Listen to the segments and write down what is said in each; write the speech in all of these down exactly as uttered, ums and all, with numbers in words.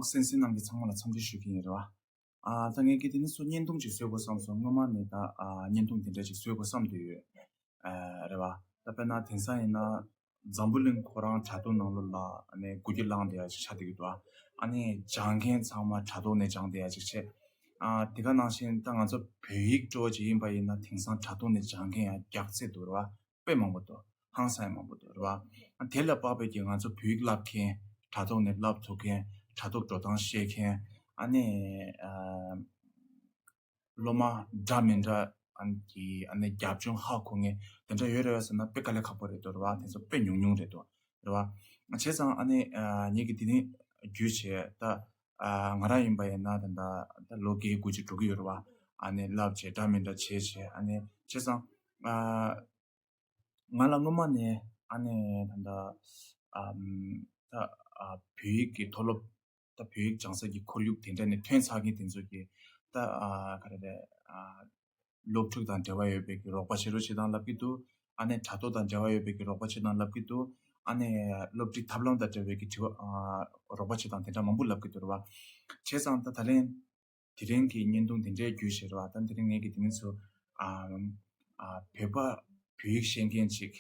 གསན་གཟིགས་གནང་མཁན་ཚང་མ་ལ་འཚམས་འདྲི་ཞུ་གི་ཡིན་རེད་བ། ཨ་ད་ངས་ཀྱི་དེ་ནི་སུ་བརྙན་ཐུང་ཅིག་བཟོ་དགོས་བསམ་སོང་། སྔོན་མ་ནས་ད་ཨ་བརྙན་ཐུང་དེ་འདྲ་ཅིག་བཟོ་དགོས་བསམ་བསྡད་ཡོད། ཨ་རེད་བ། ད་དཔེར་ན་དེང་སང་ཡིན་ན་འཛམ་བུ་གླིང་ཁོ་རང་དྲ་ཐོག་ནང་ལོགས་ལ་ཨ་ནི་འགུལ་སྐྱོད་ལངས་བསྡད་ཡ་ཅིག་ཆགས་བསྡད་ཀྱི་འདུག་ཨ་ནི་སྦྱང་མཁན་ཚང་མ་དྲ་ཐོག་ནས་སྦྱང་བསྡད་ཡ་ཅིག་བྱས། ཨ་དེ་ག་ནང་བཞིན་ད་ང་ཚོ་བོད་ཡིག་སྤྲོ་བ་ཅིག་ཡིན་པ་ཡིན་ན་དེང་སང་དྲ་ཐོག་ནས་སྦྱང་མཁན་ཡང་རྒྱག་ཚད་འདུག་རེད་བ། དཔེ་མང་པོ་འདུག་ཧང་སང་ཡང་མང་པོ་འདུག་རེད་བ། དེ་ལ་དཔག་པའི་གི་ང་ཚོ་བོད་ཡིག་བསླབ་མཁན། དྲ་ཐོག་ནས་བསླབ་ཐུབ་མཁན། དྲ་ཐོག་འགྲོ་སྟངས་ཤེས་མཁན། ཨ་ནི་ཨ་སློབ་མ་འདྲ་མི་འདྲ་ཨ་ནི་གི་ཨ་ནི་རྒྱབ་ལྗོངས་ཧ་གོ་མཁན་དེ་འདྲ་ཡོད་རེད་བ་ཟེར་ན་དཔེ་དཀའ་ལས་ཁག་པོ་རེད་འདུག་རེད་བ། དེ་ཚོ་དཔེ་ཉུང་ཉུང་རེད་འདུག་རེད་བ། བྱས་ཙང་ཨ་ནི་ཨ་ངེད་ཀྱི་དེ་ནི་རྒྱུས་བྱས་ད་ཨ་ང་རང་ཡིན་པ་ཡིན་ན་ད་ད་ད་ལོ་བརྒྱད་དགུ་ཅིག་འགྲོ་གི་ཡོད་རེད་བ། ཨ་ནི་བསླབ་བྱས་འདྲ་མི་འདྲ་བྱས་བྱས་ཨ་ནི་བྱས་ཙང་ཨ། ང་ལ་སྔོན་མ་ནས་ཨ་ནི་ད་ལྟ་ཨམ་ད་ཨ་བོད་ཡིག་གི་མཐོ་སློབ། ད་བོད་ཡིག་སྦྱང་ས་ཀྱི་ཁོར་ཡུག་དེ་འདྲ་ནས་ཐོན་ཚར་མཁན་དེ་ཚོ་གིས་ད་ཨ་ག་རེ་རེད། ཨ་སློབ་ཕྲུག་དང་འབྲེལ་བ་ཡོད་པའི་གི་རོགས་པ་བྱེད་རོགས་བྱེད་དང་ལབ་ཀྱི་འདུག་ཨ་ནི་དྲ་ཐོག་དང་འབྲེལ་བ་ཡོད་པའི་གི་རོགས་པ་བྱེད་དང་ལབ་ཀྱི་འདུག་ཨ་ནི་སློབ་ཁྲིད་ཐབས་ལམ་དང་འབྲེལ་བའི་གི་དྲི་བ་ཨ་རོགས་པ་བྱེད་དང་དེ་འདྲ་མང་པོ་ལབ་ཀྱི་འདུག་རེད་བ། བྱས་ཙང་ད་ད་ལན། དེ་རིང་གི་བརྙན་ཐུང་འདི་འདྲའི་བརྒྱུད་བྱས་རེད་བ། ད་དེ་རིང་ངས་ཀྱི་དེ་ནས་ཚོ་ཨ་ཨ་བོད་པ་བོད་ཡིག་ཤེས་མཁན་ཅིག་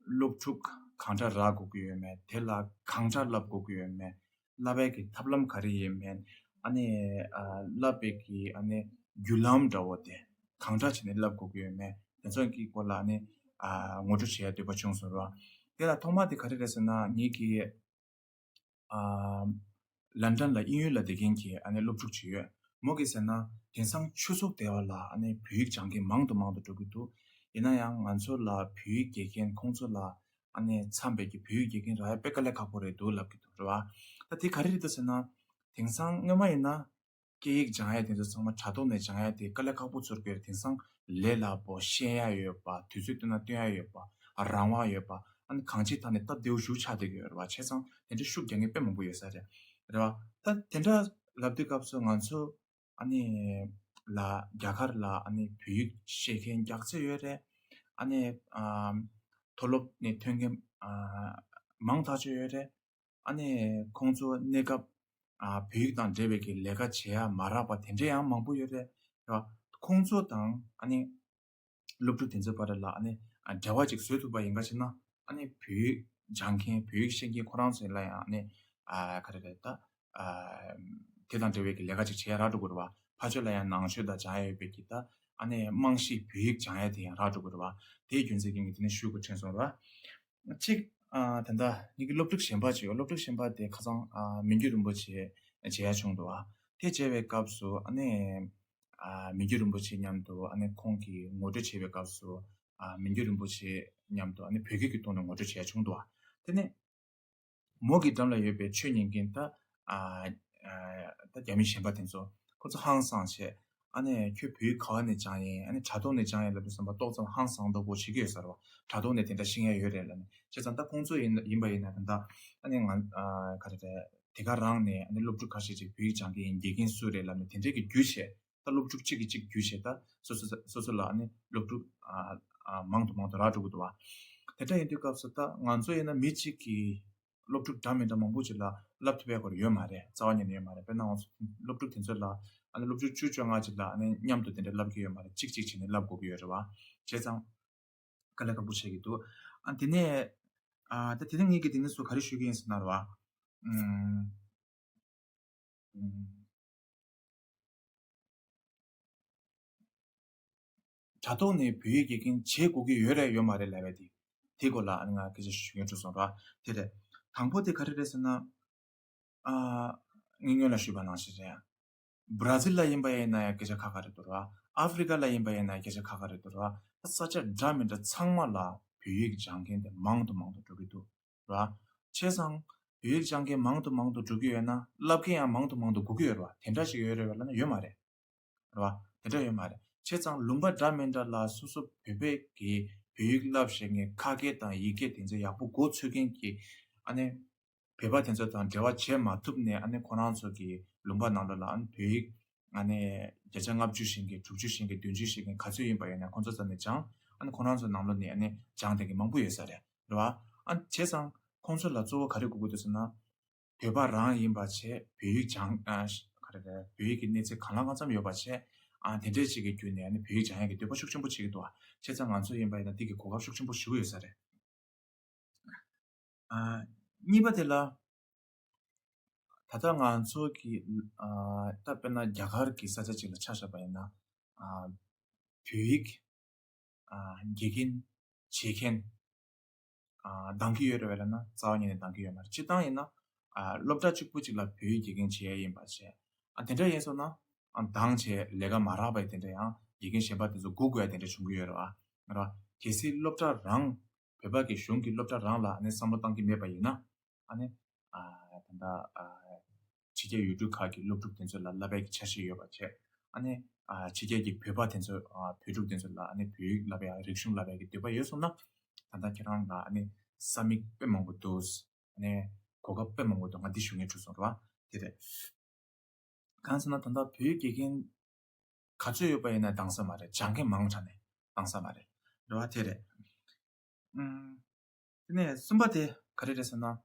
སློབ་ཕྲུག་གང་འདྲ་རག་དགོས་ཀྱི་ཡོད་མེད། དེ་ལ་གང་འདྲ་བསླབ་དགོས་ཀྱི་ཡོད་མེད། བསླབ་པའི་གི་ཐབས་ལམ་ག་རེ་ཡིན་མིན། ཨ་ནི་ཨ་བསླབ་པའི་གི་ཨ་ནི་བརྒྱུད་ལམ་འདྲ་བོ་དེ་གང་འདྲ་བྱས་ནས་བསླབ་དགོས་ཀྱི་ཡོད་མེད། དེ་ཚོ་གི་སྐོར་ལ་ཨ་ནི་ཨ་ངོ་སྤྲོད་བྱེད་ཡ་འདོད་པ་བྱུང་སོང་རེད་བ། དེ་ལ་ཐོག་མ་དེ་ག་རེ་རེད་ཟེར་ན་ངས་ཀྱི་ཨ་ལན་ཌན་ལ་དབྱིན་ཡུལ་ལ་བསྡད་མཁན་གྱི་ཨ་ནི་སློབ་ཕྲུག་ཅིག་ཡོད། མོ་གིས་ཟེར་ན་དེང་སང་ཆོས་ཚོགས་སྡེ་བ་ལ་ཨ་ནི་བོད་ཡིག་སྦྱང་མཁན་མང་དུ་མང་དུ་འགྲོ་གི་འདུག་ཡིན་ན་ཡང་ང་ཚོ་ལ་བོད་ཡིག་དགེ་རྒན་ཁོང་ཚོ་ལ་ཨ་ནི་འཚམས་པའི་གི་བོད་ཡིག་དགེ་རྒན་རག་ཡ་དཔེ་དཀའ་ལས་ཁག་པོ་རེད་འདུག་ལབ་ཀྱི་འདུག་རེད་བ། ད་དེ་ག་རེ་རེད་འདུག་ཟེར་ན། དེང་སང་སྔོན་མ་ཡིན་ན། སྐད་ཡིག་སྦྱང་ཡ་དེ་ཚོ་ཚང་མ་དྲ་ཐོག་ནས་སྦྱང་ཡ་དེ་དཀའ་ལས་ཁག་པོ་ཚོར་གི་རེད། དེང་སང་ལས་སླ་པོ། ཤེས་ཡ་ཡོད་པ། དུས་ཚོད་བཏོན་ན་བཏོན་ཡ་ཡོད་པ། རང་དབང་ཡོད་པ། ཨ་ནི་གང་ཅིའི་ཐད་ནས་སྟབས་བདེ་བོ་ཞེ་པོ་ཆགས་བསྡད་ཀྱི་ཡོད་རེད་བ། བྱས་ཙང་དེ་འདྲ་ཤུགས་རྒྱག་མཁན་དཔེ་མང་པོ་ཡོད་ས་རེད། རེད་བ། ད་དེ་འདྲ་ལབ་དུས་སྐབས་སུ་ང་ཚོ་ཨ་ནི་ལ་རྒྱ་གར་ལ་ཨ་ནི་བོད་ཡིག་ཤེས་མཁན་རྒྱག་ཚད་ཡོད་རེད། ཨ་ནི་ཨ་མཐོ་སློབ་ནས་ཐོན་མཁན་ཨ་མང་ཐག་ཆོད་ཡོད་རེད། ཨ་ནི་ཁོང་ཚོ་གནས་སྐབས་ཨ་བོད་ཡིག་དང་འབྲེལ་བའི་གི་ལས་ཀ་བྱེད་ཡ་མ་རག་པ་དེ་འདྲ་ཡང་མང་པོ་ཡོད་རེད། རེད་བ། ཁོང་ཚོ་དང་ཨ་ནི་སློབ་ཕྲུག་དེ་ཚོའི་བར་ལ་ཨ་ནི་ཨ་འབྲེལ་བ་ཅིག་བཟོས་ཐུབ་པ་ཡིན་པ་ཞིག་ན། ཨ་ནི་བོད་ཡིག་སྦྱང་མཁན་བོད་ཡིག་ཤེས་མཁན་ཁོ་རང་ཚོ་ལ་ཡང་ཨ་ནི་ཨ་ག་རེ་རེད་ད། ཨ་དེ་དང་འབྲེལ་བའི་གི་ལས་ཀ་ཅིག་བྱེད་ཡ་རག་འགྲོ་གི་རེད་བ། ཕར་ཕྱོགས་ལ་ཡང་ནང་ཆོས་དང་སྦྱང་ཡ་ཡོད་པའི་གི་ད་ཨ་ནི་རྨང་གཞི་བོད་ཡིག་སྦྱང་ཡ་དེ་ཡང་རག་འགྲོ་གི་རེད་བ། དེའི་རྒྱུ་མཚན་གྱིས་ངས་དེ་ནས་ཞུ་དགོས་དྲན་སོང་རེད་བ། གཅིག་ཨ་ད་ལྟ་ངེད་ཀྱི་སློབ་ཕྲུག་གཞན་པ་ཅིག་ཡོད། སློབ་ཕྲུག་གཞན་པ་དེ་ཁ་སང་ཨ་མི་འགྱུར་རིན་པོ་ཆེ་མཇལ་ཡ་བྱུང་འདུག་ཨ། དེ་མཇལ་བའི་སྐབས་སུ་ཨ་ནི་ཨ་མི་འགྱུར་རིན་པོ་ཆེ་མཉམ་དུ་ཨ་ནི་ཁོང་གིས་ངོ་སྤྲོད་བྱེད་པའི་སྐབས་སུ་ཨ་མི་འགྱུར་རིན་པོ་ཆེ་མཉམ་དུ་ཨ་ནི་བོད་སྐད་ཀྱི་ཐོག་ནས་ངོ་སྤྲོད་བྱེད་ཡ་བྱུང་འདུག་ཨ། དེ་ནས་མོ་གི་འགྲམ་ལ་ཡོད་པའི་ཆོས་ཉན་མཁན་ད་ཨ་ཨ་ད་རྒྱ་མི་གཞན་པ་དེ་ཚོ་ཁོ་ཚོ་ཧང་སངས་བྱས། ཨ་ནི་ཁྱོད་བོད་ཡིག་ག་བ་ནས་སྦྱངས་ཡིན། ཨ་ནི་དྲ་ཐོག་ནས་སྦྱངས་ཡིན་ལབ་དུས་ཙམ་པ་ཏོག་ཙམ་ཧང་སངས་མདོག་པོ་བྱེད་ཀྱི་ཡོད་ས་རེད་བ། དྲ་ཐོག་ནས་དེ་འདྲ་ཤེས་ཡ་ཡོད་རེད་ལབ་ནས། བྱས་ཙང་ད་ཁོང་ཚོ་ཡིན་ཡིན་པ་ཡིན་ན་ད་ལྟ་ཨ་ནི་ང་ཨ་ག་རེ་རེད། དེ་ག་རང་ནས་ཨ་ནི་སློབ་ཕྲུག་ཁ་ཤས་ཅིག་བོད་ཡིག་སྦྱང་གི་ཡིན། དགེ་རྒན་སུ་རེད་ལབ་ནས་དེ་འདྲས་ཀྱི་བརྒྱུད་བྱས། ད་སློབ་ཕྲུག་གཅིག་གིས་གཅིག་བརྒྱུད་བྱས་ད་སོ་སོ་སོ་སོ་ལ་ཨ་ནི་སློབ་ཕྲུག་ཨ་ཨ་མང་དུ་མང་དུ་རག་འགྲོ་གི་འདུག་བ། དེ་འདྲ་ཡིན་དུས་སྐབས་སུ་ད་ང་ཚོ་ཡིན་ན་མི་གཅིག་གིས་སློབ་ཕྲུག་འདྲ་མི་འདྲ་མང་པོ་ཅིག་ལ་བསླབ་ཐུབ་ཡ་སྐོར་ཡོད་མ་རེད། རྩ་བ་ཉིད་ནས་ཡོད་མ་རེད། དཔེར་ན་ང་ཚོ་སློབ་ཕྲུག་དེ་ཚོ་ལ་ཨ་ནི་སློབ་ཕྲུག་བཅུ་བཅོ་ལྔ་ཅིག་ལ་ཨ་ནི་མཉམ་དུ་དེ་འདྲ་བསླབ་ཀྱི་ཡོད་མ་རེད། གཅིག་གཅིག་བྱས་ནས་བསླབ་དགོས་ཀྱི་ཡོད་རེད་བ། བྱས་ཙང་དཀའ་ལས་ཁག་པོ་ཆགས་ཀྱི་འདུག་ཨ་དེ་ནས་ཨ་ད་དེ་རིང་ངེད་ཀྱིས་དེ་ནས་སུ་ག་རེ་ཞུ་གི་ཡིན་ཟེར་ན་རེད་བ། ཨུམ། ཨུམ། དྲ་ཐོག་ནས་བོད་ཡིག་དགེ་རྒན་བྱེད་དགོས་ཀྱི་ཡོད་རེད་ཡོད་མ་རེད་ལབ་པ་དེ། དེའི་སྐོར་ལ་ཨ་ནི་ང་སྐད་ཆ་ཞུ་མཁན་འགྲོ་སོང་ར། དེ་རེད། དང་པོ་དེ་ག་རེ་རེད་ཟེར་ན། ཨ། ངས་སྔོན་ལ་ཞུས་པ་ནང་བཞིན་རེད། སྦྲ་ཟིལ་ལ་ཡིན་པ་ཡིན་ན་ཡང་སྐད་ཆ་ཁག་ཁག་རེད་འདུག་ར། ཨ་ཧྥི་རི་ཀ་ལ་ཡིན་པ་ཡིན་ན་ཡང་སྐད་ཆ་ཁག་ཁག་རེད་འདུག་ར། ས་ཆ་འདྲ་མི་འདྲ་ཚང་མ་ལ་བོད་ཡིག་སྦྱང་མཁན་དེ་མང་དུ་མང་དུ་འགྲོ་གི་འདུག་ར། བྱས་ཙང་བོད་ཡིག་སྦྱང་མཁན་མང་དུ་མང་དུ་འགྲོ་གི་ཡོད་ན་བསླབ་མཁན་ཡང་མང་དུ་མང་དུ་དགོས་ཀྱི་ཡོད་རེད་བ། དེ་འདྲ་ཞིག་ཡོད་རེད་བ་ལབ་ན་ཡོད་མ་རེད། རེད་བ། དེ་འདྲ་ཡོད་མ་རེད། བྱས་ཙང་ལུང་པ་འདྲ་མི་འདྲ་ལ་སོ་སོ་བོད་པའི་གི་བོད་ཡིག་བསླབ་ཤེས་མཁན་ཁ་སྐད་དང་ཡིག་སྐད་དེ་ཚོ་ཡག་པོ་མགོ་ཚོད་མཁན་གྱི་ཨ་ནི་བོད་པ་དེ་ཚོ་དང་འབྲེལ་བ་བྱེད་མ་ཐུབ་ནས་ཨ་ནི་ཁོ་རང་ཚོ་གི་ལུང་པ་ནང་ལོགས་ལ་ཨ་ནི་བོད་ཡིག་ཨ་ནི་བརྒྱ་ཆ་ལྔ་བཅུ་ཤེས་མཁན་དྲུག་ཅུ་ཤེས་མཁན་བདུན་ཅུ་ཤེས་མཁན་ག་ཚོད་ཡིན་པ་ཡིན་ན་ཁོ་ཚོ་རྩ་ནས་སྦྱང་། ཨ་ནི་ཁོ་རང་ཚོ་ནང་ལོགས་ནས་ཨ་ནི་སྦྱང་བསྡད་མཁན་མང་པོ་ཡོད་ས་རེད། རེད་བ། ཨ་ནི་བྱས་ཙང་ཁོང་ཚོ་ལ་གཙོ་བོ་ག་རེ་དགོས་ཀྱི་འདུག་ཟེར་ན། བོད་པ་རང་ཡིན་པ་བྱས་བོད་ཡིག་སྦྱང་ཨ་ག་རེ་རེད། བོད་ཡིག་གི་གནས་ཚད་གང་ལ་གང་འཚམ་ཡོད་པ་བྱས་ཨ་དེ་འདྲས་ཅིག་གི་བརྒྱུད་ནས་ཨ་ནི་བོད་ཡིག་སྦྱང་ཡག་གི་འདོད་པ་ཤུགས་ཆེན་པོ་བྱེད་ཀྱི་འདུག་ཨ། བྱས་ཙང་ང་ཚོ་ཡིན་པ་ཡིན་ན་འདི་གི་གོ་སྐབས་ཤུགས་ཆེན་པོ་ཞུ་གི་ཡོད་ས་རེད། ཨ་གཉིས་པ་དེ་ལ། ད་ལྟ་ང་ཚོ་གི་ཨ་ད་དཔེར་ན་རྒྱ་གར་གྱི་ས་ཆ་ཅིག་ལ་ཆ་བཞག་པ་ཡིན་ན་ཨ་བོད་ཡིག་ཨ་དགེ་རྒན་བྱེད་མཁན་ཨ་འདང་གི་ཡོད་རེད་བས་ལབ་ན་རྩ་བ་ཉིད་ནས་འདང་གི་ཡོད་མ་རེད། སྤྱིར་བཏང་ཡིན་ན་ཨ་སློབ་གྲྭ་གཅིག་པུ་ཅིག་ལ་བོད་ཡིག་དགེ་རྒན་བྱེད་ཡ་ཡིན་པ་བྱས་ཨ་དེ་འདྲ་ཡིན་སོང་ན་ཨ་འདང་བྱས་ལས་ཀ་མ་རག་པ་ཡི་དེ་འདྲ་ཡང་དགེ་རྒན་གཞན་པ་དེ་ཚོ་སྒུག་དགོས་ཡ་དེ་འདྲ་བྱུང་གི་ཡོད་རེད་བ། རེད་བ། གལ་སྲིད་སློབ་གྲྭ་རང་བོད་པ་གི་གཞུང་གི་སློབ་གྲྭ་རང་ལ་ཨ་ནི་བསམ་བློ་བཏང་གི་མེད་པ་ཡིན་ན། ཨ་ནི། ཨ་ད་ལྟ་ཨ་ཕྱི་རྒྱལ་ཡུལ་གྲུ་ཁག་གི་སློབ་ཕྲུག་དེ་ཚོ་ལ་བསླབ་པའི་གི་འཆར་གཞི་ཡོད་པ་བྱས། ཨ་ནི། ཨ་ཕྱི་རྒྱལ་གྱི་བོད་པ་དེ་ཚོ་ཨ་བོད་ཕྲུག་དེ་ཚོ་ལ་ཨ་ནི་བོད་ཡིག་བསླབ་པའི་རིག་གཞུང་བསླབ་པའི་གི་འདོད་པ་ཡོད་སོང་ན། ད་ལྟ་ཁྱེད་རང་ལ་ཨ་ནི་ས་མིག་དཔེ་མང་པོ་འདུག་ཨ་ནི་གོ་སྐབས་དཔེ་མང་པོ་འདུག་ང་འདི་ཞུ་མཁན་འཁྲུག་སོང་རེད་བ། དེ་རེད། གང་ཟེར་ན་ད་ལྟ་བོད་ཡིག་དགེ་རྒན་ག་ཚོད་ཡོད་པ་ཡིན་ན་འདང་ས་མ་རེད། སྦྱང་མཁན་མང་དྲགས་ནས་འདང་ས་མ་རེད། རེད་བ། དེ་རེད། ཨུམ། དེ་ནས་གསུམ་པ་དེ་ག་རེ་རེད་ཟེར་ན། ཨ།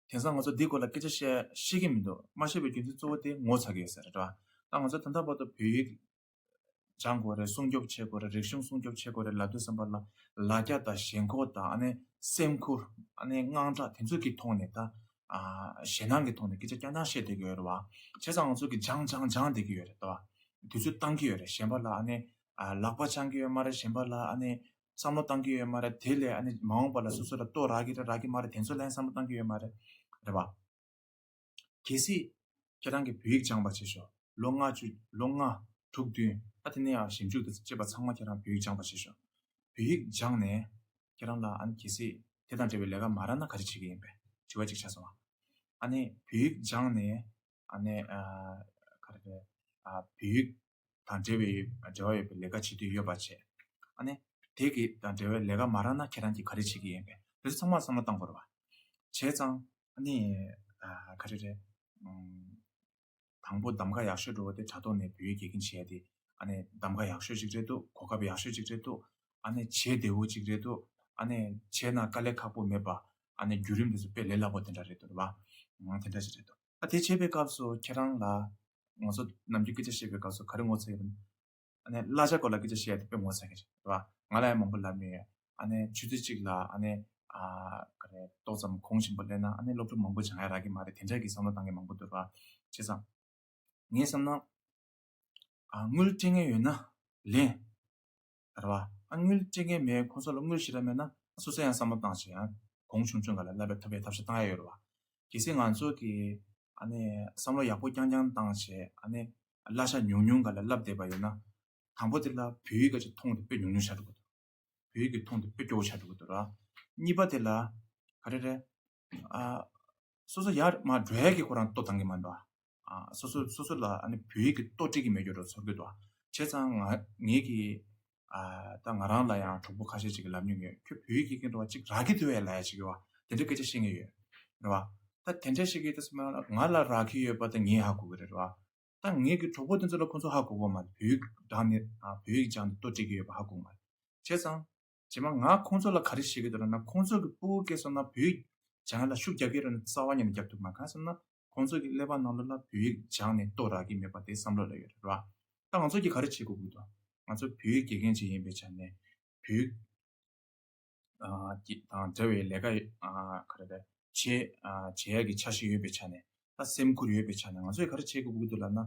དེང་སང་ང་ཚོ་འདི་སྐོར་ལ་སྐད་ཆ་བཤད་ཤེས་ཀྱི་མི་འདུག་མ་ཤེས་པའི་རྒྱུ་མཚན་གཙོ་བོ་དེ་ངོ་ཚ་གི་ཡོད་ས་རེད་བ། ད་ང་ཚོ་ད་ལྟ་བར་དུ་བོད་ཡིག་སྦྱང་དགོས་རེད། སྲུང་སྐྱོབ་བྱེད་དགོས་རེད། རིག་གཞུང་སྲུང་སྐྱོབ་བྱེད་དགོས་རེད་ལབ་དུས་ཙམ་པ་ལ་ལ་རྒྱ་དང་ཞེན་ཁོག་དང་ཨ་ནི་སེམས་ཁུར་ཨ་ནི་དངངས་སྐྲག་དེ་ཚོ་གི་ཐོག་ནས་ད་ཨ་ཞེད་སྣང་གི་ཐོག་ནས་སྐད་ཆ་རྐྱང་རྐྱང་བཤད་བསྡད་ཀྱི་ཡོད་རེད་བ། བྱས་ཙང་ང་ཚོ་གི་སྦྱང་སྦྱང་སྦྱང་བསྡད་ཀྱི་ཡོད་རེད་ད་བ། དུས་ཚོད་བཏང་གི་ཡོད་རེད། གཞན་པ་ལ་ཨ་ནི་ཨ་ལག་པ་འཆང་གི་ཡོད་མ་རེད། གཞན་པ་ལ་ཨ་ནི་བསམ་བློ་བཏང་གི་ཡོད་མ་རེད། དེ་ལས་ཨ་ནི་མ་འོངས་པ་ལ་སོ་སོ་ལ་གཏོར་རག་གི་རེད་རག་གི་མ་རེད། དེ་ཚོ་ལ་ཡང་བསམ་བློ་བཏང་གི་ཡོད་མ་རེད། རེད་བ། གལ་སྲིད་ཁྱེད་རང་གིས་བོད་ཡིག་སྦྱངས་པ་བྱས་ཤོག་ལོ་ལྔ་བཅུ་ལོ་ལྔ་དྲུག་བདུན་ཨ་དེ་ནས་ཡང་ཞིབ་འཇུག་དང་བཅས་པ་ཚང་མ་ཁྱེད་རང་བོད་ཡིག་སྦྱངས་པ་བྱས་ཤོག་བོད་ཡིག་སྦྱངས་ནས་ཁྱེད་རང་ལ་ཨ་ནི་གལ་སྲིད་དེ་དང་འབྲེལ་བའི་ལས་ཀ་མ་རག་ན་ག་རེ་བྱེད་ཀྱི་ཡིན་པས་དྲི་བ་གཅིག་ཆགས་སོང་ཨ། ཨ་ནི་བོད་ཡིག་སྦྱངས་ནས་ཨ་ནི་ཨ་ག་རེ་རེད་ཨ་བོད་ཡིག་དང་འབྲེལ་བའི་འབྲེལ་བ་ཡོད་པའི་ལས་ཀ་བྱེད་འདོད་ཡོད་པ་བྱས། ཨ་ནི་དེ་གི་དང་འབྲེལ་བའི་ལས་ཀ་མ་རག་ན་ཁྱེད་རང་གིས་ག་རེ་བྱེད་ཀྱི་ཡིན་པས་དེ་ཚོ་ཚང་མ་བསམ་བློ་བཏང་དགོས་རེད་བ། བྱས་ཙང་ཨ་ནི་ཨ་ག་རེ་རེད། ཨུམ། དང་པོ་གདམ་ག་ཡག་ཤོས་འགྲོ་བ་དེ་དྲ་ཐོག་ནས་བོད་ཡིག་དགེ་རྒན་བྱས་ཏེ་ཨ་ནི་གདམ་ག་ཡག་ཤོས་ཅིག་རེད་འདུག་གོ་སྐབས་ཡག་ཤོས་ཅིག་རེད་འདུག་ཨ་ནི་བྱེད་བདེ་བོ་ཅིག་རེད་འདུག་ཨ་ནི་བྱས་ན་དཀའ་ལས་ཁག་པོ་མེད་པ་ཨ་ནི་བརྒྱུད་རིམ་དེ་ཚོ་དཔེ་ལས་སླ་པོ་དེ་འདྲ་རེད་འདུག་རེད་བ། ཨང་དེ་འདྲ་ཞིག་རེད་འདུག་ཨ་དེ་བྱས་པའི་སྐབས་སུ་ཁྱེད་རང་ལ་ང་ཚོ་ནམ་རྒྱུན་སྐད་ཆ་བཤད་པའི་སྐབས་སུ་ག་རེ་ངོ་ཚ་གི་རེད། ཨ་ནི་གླ་ཆ་སྐོར་ལ་སྐད་ཆ་བཤད་ཡ་དེ་དཔེ་ངོ་ཚ་གི་རེད་བ། ང་ལ་ཡང་མང་པོ་ལབ་མྱོང་ཡ། ཨ་ནི་ཆུ་ཚོད་གཅིག་ལ་ཨ་ནི་ཨ་ག་རེ་ཏོག་ཙམ་གོང་ཆེན་པོ་སླེབས་ན་ཨ་ནི་སློབ་ཕྲུག་མང་པོ་སྦྱང་ཡ་རག་གི་མ་རེད། དེ་འདྲ་གི་བསམ་བློ་བཏང་མཁན་མང་པོ་འདུག་ར། བྱས་ཙང་ངས་བསམ་ན་ཨ་དངུལ་སྤྲད་མཁན་ཡོད་ན་ལེན། རེད་བ། ཨ་དངུལ་སྤྲད་མཁན་མེད་ཁོང་ཚོ་ལ་དངུལ་ཞེ་དྲག་མེད་ན་སོ་སོ་ཡང་བསམ་བློ་བཏང་བྱས་ཡང་གོང་ཆུང་ཆུང་ག་ལ་བསླབ་པའི་ཐབས་པའི་ཐབས་ཤེས་བཏང་ཡ་ཡོད་རེད་བ། གལ་སྲིད་ང་ཚོ་གི་ཨ་ནི་བསམ་བློ་ཡག་པོ་རྐྱང་རྐྱང་བཏང་བྱས་ཨ་ནི་གླ་ཆ་ཉུང་ཉུང་ག་ལ་བསླབ་བསྡད་པ་ཡོད་ན། དང་པོ་དེ་ལ་བོད་ཡིག་ག་ཅིག་མཐོང་དེ་དཔེ་ཉུང་ཉུང་ཆགས་འགྲོ་གི་འདུག་བོད་ཡིག་གི་མཐོང་དེ་དཔེ་སྐྱོ་བོ་ཆགས་འགྲོ་གི་འདུག་ར། གཉིས་པ་དེ་ལ་ག་རེ་རེད། ཨ། སོ་སོ་ཡར་མར་འགྲོ་ཡ་གི་ཁོ་རང་ལྟོ་བཏང་གི་མ་འདུག་ཨ། སོ་སོ་སོ་སོ་ལ་ཨ་ནི་བོད་ཡིག་གི་ལྟོ་སྤྲད་ཀྱི་མེད་རྒྱུ་འདྲ་ཚོར་གི་འདུག་ཨ། བྱས་ཙང་ང་ངེད་ཀྱི་ཨ་ད་ང་རང་ལ་ཡང་གྲོགས་པོ་ཁ་ཤས་ཅིག་གིས་ལབ་མྱོང་ཡོད། ཁྱོད་བོད་ཡིག་དགེ་རྒན་འགྲོ་བ་ཅིག་རག་གི་འདུག་ཨེ་ལབ་ཡ་ཅིག་ཡོད་བ། དེ་འདྲའི་སྐད་ཆ་བཤད་མཁན་ཡོད་རེད་བ། ད་དེ་འདྲ་ཞིག་གིས་ད་སོ་མ་ང་ལ་རག་གི་ཡོད་པ་ད་ངས་ཧ་གོ་གི་རེད་བ། ད་ངེད་ཀྱི་གྲོགས་པོ་དེ་ཚོ་ལ་ཁོང་ཚོ་ཧ་གོ་གི་མ་རེད། བོད་ཡིག་སྦྱངས་ནས་ཨ་བོད་ཡིག་སྦྱངས་ནས་ལྟོ་སྤྲད་ཀྱི་ཡོད་པ་ཧ་གོ་གི་མ་རེད། བྱས་ཙང་རྗེས་མ་ང་ཁོང་ཚོ་ལ་ག་རེ་བཤད་ཀྱི་འདུག་ལབ་ན། ཁོང་ཚོ་གི་སྤུ་གུ་སྐྱེས་སོང་ན་བོད་ཡིག་སྦྱང་ཡ་ལ་ཤུགས་རྒྱག་གི་རེད་ན་རྩ་བ་ཉིད་ནས་རྒྱག་ཐུབ་མ་རེད། གང་ཟེར་ན་ཁོང་ཚོ་གི་ཀླད་པ་ནང་ལོགས་ལ་བོད་ཡིག་སྦྱངས་ནས་ལྟོ་རག་གི་མེད་པ་དེ་བསམ་བློ་ལ་ཡོད་རེད་བ། ད་ང་ཚོ་གིས་ག་རེ་བྱེད་དགོས་ཀྱི་འདུག་ང་ཚོ་བོད་ཡིག་དགེ་རྒན་ཅིག་ཡིན་པའི་ཆ་ནས་བོད་ཡིག་ཨ་ཀྱི་དང་འབྲེལ་བའི་ལས་ཀ་ཨ་ག་རེ་རེད། བྱེད་ཨ་བྱེད་ཡག་གི་འཆར་གཞི་ཡོད་པའི་ཆ་ནས། ད་སེམས་ཁུར་ཡོད་པའི་ཆ་ནས་ང་ཚོས་ག་རེ་བྱེད་དགོས་ཀྱི་འདུག་ལབ་ན།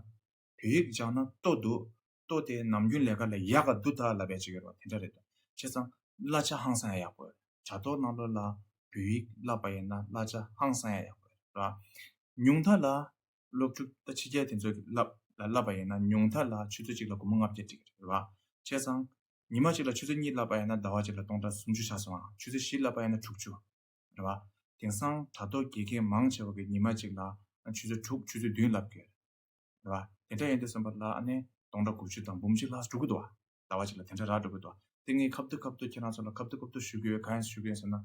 བོད་ཡིག་སྦྱངས་ན་ལྟོ་འདུག་ལྟོ་དེ་ནམ་རྒྱུན་ལས་ཀ་ལས་ཡག་ག་འདུག་ད་ལབ་ཡ་ཅིག་ཡོད་རེད་བ། དེ་འདྲ་རེད་འདུག་བྱས་ཙང་གླ་ཆ་ཧང་སང་ཡ་ཡག་པོ་རེད། དྲ་ཐོག་ནང་ལོགས་ལ་བོད་ཡིག་བསླབ་པ་ཡིན་ན་གླ་ཆ་ཧང་སང་ཡ་ཡག་པོ་རེད་བ། ཉུང་མཐའ་ལ་སློབ་ཕྲུག་ད་ཕྱི་རྒྱལ་དེ་ཚོ་གི་བསླབ་ལ་བསླབ་པ་ཡིན་ན་ཉུང་མཐའ་ལ་ཆུ་ཚོད་གཅིག་ལ་སྒོར་མོ་ལྔ་བརྒྱ་སྤྲད་ཀྱི་རེད་བ། བྱས་ཙང་ཉི་མ་གཅིག་ལ་ཆུ་ཚོད་གཉིས་བསླབ་པ་ཡིན་ན་ཟླ་བ་གཅིག་ལ་སྟོང་ཕྲག་སུམ་ཅུ་ཆགས་སོང་ཨ། ཆུ་ཚོད་བཞི་བསླབ་པ་ཡིན་ན་དྲུག་ཅུ་རེད་བ། དེང་སང་དྲ་ཐོག་དགེ་རྒན་མང་ཆེ་བ་གི་ཉི་མ་གཅིག་ལ་ཆུ་ཚོད་དྲུག་ཆུ་ཚོད་བདུན་བསླབ་ཀྱི་ཡོད་རེད་བ། དེ་འདྲ་ཡིན་དུས་ཙམ་པ་ལ་ཨ་ནི་སྟོང་ཕྲག་དགུ་བཅུ་དང་འབུམ་གཅིག་ལྷག་འགྲོ་གི་འདུག་བ། ཟླ་བ་གཅིག་ལ་དེ་འདྲ་རག་འགྲོ་གི་འདུག་བ། དེ་ངས་ཁ་ཐུག་ཁ་ཐུག་ཁྱེད་རང་ཚོ་ལ་ཁ་ཐུག་ཁ་ཐུག་ཞུ་གི་ཡོད། གང་ཡིན་ཞུ་གི་ཡིན་ཟེར་ན།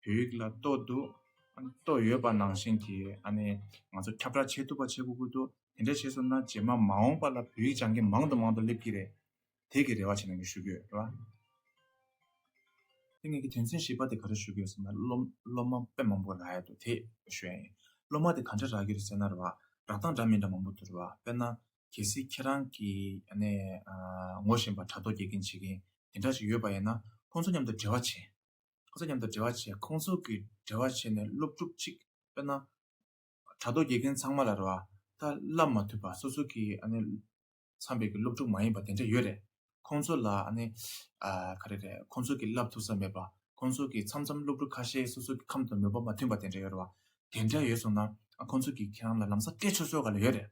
བོད་ཡིག་ལ་ལྟོ་འདུག་ཨ་ནི་ལྟོ་ཡོད་པ་ནང་བཞིན་གྱི་ཨ་ནི་ང་ཚོ་ཁྱབ་བསྒྲགས་བྱེད་ཐུབ་པ་བྱེད་དགོས་ཀྱི་འདུག་དེ་འདྲ་བྱས་སོང་ན་རྗེས་མ་མ་འོངས་པ་ལ་བོད་ཡིག་སྦྱང་མཁན་མང་དུ་མང་དུ་སླེབས་ཀྱི་རེད། དེ་གི་རེ་བ་བྱེད་ནས་ངས་ཞུ་གི་ཡོད་རེད་བ། དེ་ངེད་ཀྱི་དོན་ཚན་བཞི་པ་དེ་ག་རེ་ཞུ་གི་ཡོད་ཟེར་ན། སློབ་སློབ་མ་དཔེ་མང་པོ་རག་ཡ་འདུག་དེ་ཞུ་ཡ་ཡིན། སློབ་མ་དེ་ག་འདྲ་རག་གི་རེད་ཟེར་ན་རེད་བ། རག་སྟངས་འདྲ་མི་འདྲ་མང་པོ་འདུག་རེད་བ། དཔེར་ན། གལ་སྲིད་ཁྱེད་རང་གི་ཨ་ནི་ཨ་ངོ་ཤེས་པ་དྲ་ཐོག་དགེ་རྒན་བྱེད་མཁན་དེ་འདྲ་ཞིག་ཡོད་པ་ཡིན་ན། ཁོང་ཚོ་མཉམ་དུ་འབྲེལ་བ་བྱེད། ཁོང་ཚོ་མཉམ་དུ་འབྲེལ་བ་བྱས། ཁོང་ཚོ་གི་འབྲེལ་བ་བྱས་ནས་སློབ་ཕྲུག་ཅིག་དཔེར་ན། དྲ་ཐོག་དགེ་རྒན་ཚང་མ་ལ་རེད་བ། ད་བསླབ་མ་ཐུབ་པ། སོ་སོ་གི་ཨ་ནི་འཚམ་པའི་གི་སློབ་ཕྲུག་མ་ཡིན་པ་དེ་འདྲ་ཡོད་རེད། ཁོང་ཚོ་ལ་ཨ་ནི་ཨ་ག་རེ་རེད། ཁོང་ཚོ་གི་བསླབ་ཐུབ་ས་མེད་པ། ཁོང་ཚོ་གི་མཚམས་མཚམས་སློབ་ཕྲུག་ཁ་ཤས་སོ་སོ་གི་ཁམས་དང་མོས་པ་མ་མཐུན་པ་དེ་འདྲ་ཡོད་རེད་བ། དེ་འདྲ་ཡོད་སོང་ན། ཨ་ཁོང་ཚོ་གི་ཁྱེད་རང་ལ་ལམ་སང་སྤྲད་ཆོག་ཆོག་ག་ལ་ཡོད་རེད།